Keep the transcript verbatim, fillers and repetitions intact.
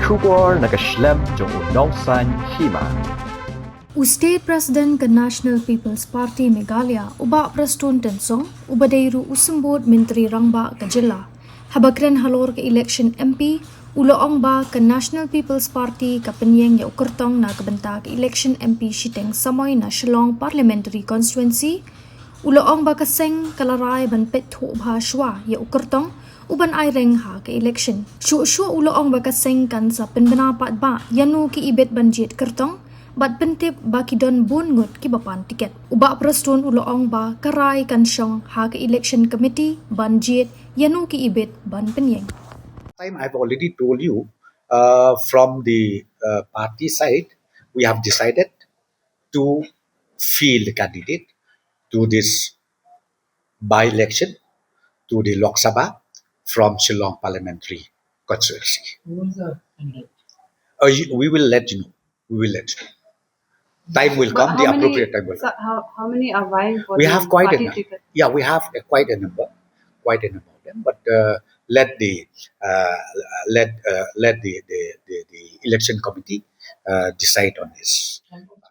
Khubor na ka shlem jong u nongsaiñ hima. U State President ka National People's Party Meghalaya, u Bah Prestone Tynsong, uba dei ruh u symbud Myntri Rangbah ka jylla, haba kren halor ka election M P, u la ong ba ka National People's Party ka pynïeng ïa u kyrtong na ka bynta ka election M P shiteng samoi na Shillong Parliamentary Constituency. U la ong ba ka seng ka la rai ban peit thuh bha shuwa ïa u kyrtong u ban ai reng ha ka election. Shuh shuh u la ong ba ka seng kan sa pynbna pat ba ïano ki ibit ban jied kyrtong, bad pyntip ba ki don bun ngut kiba pan tiket. U Bah Prestone u la ong ba ka rai kan shong ha ka election committee ban jied ïano ki ibit ban pynïeng. Time I've already told you, uh, from the uh, party side, we have decided to field candidate to this by-election to the Lok Sabha from Shillong Parliamentary Constituency. Who is the candidate? Uh, you- we will let you know. We will let you know. Time will come, the How many- appropriate time will So come. how, how many are vying for We the have quite a party number. ticket? Yeah, we have a, quite a number. Quite a number of them. But uh, let the uh, let uh, let the, the, the, the election committee uh, decide on this.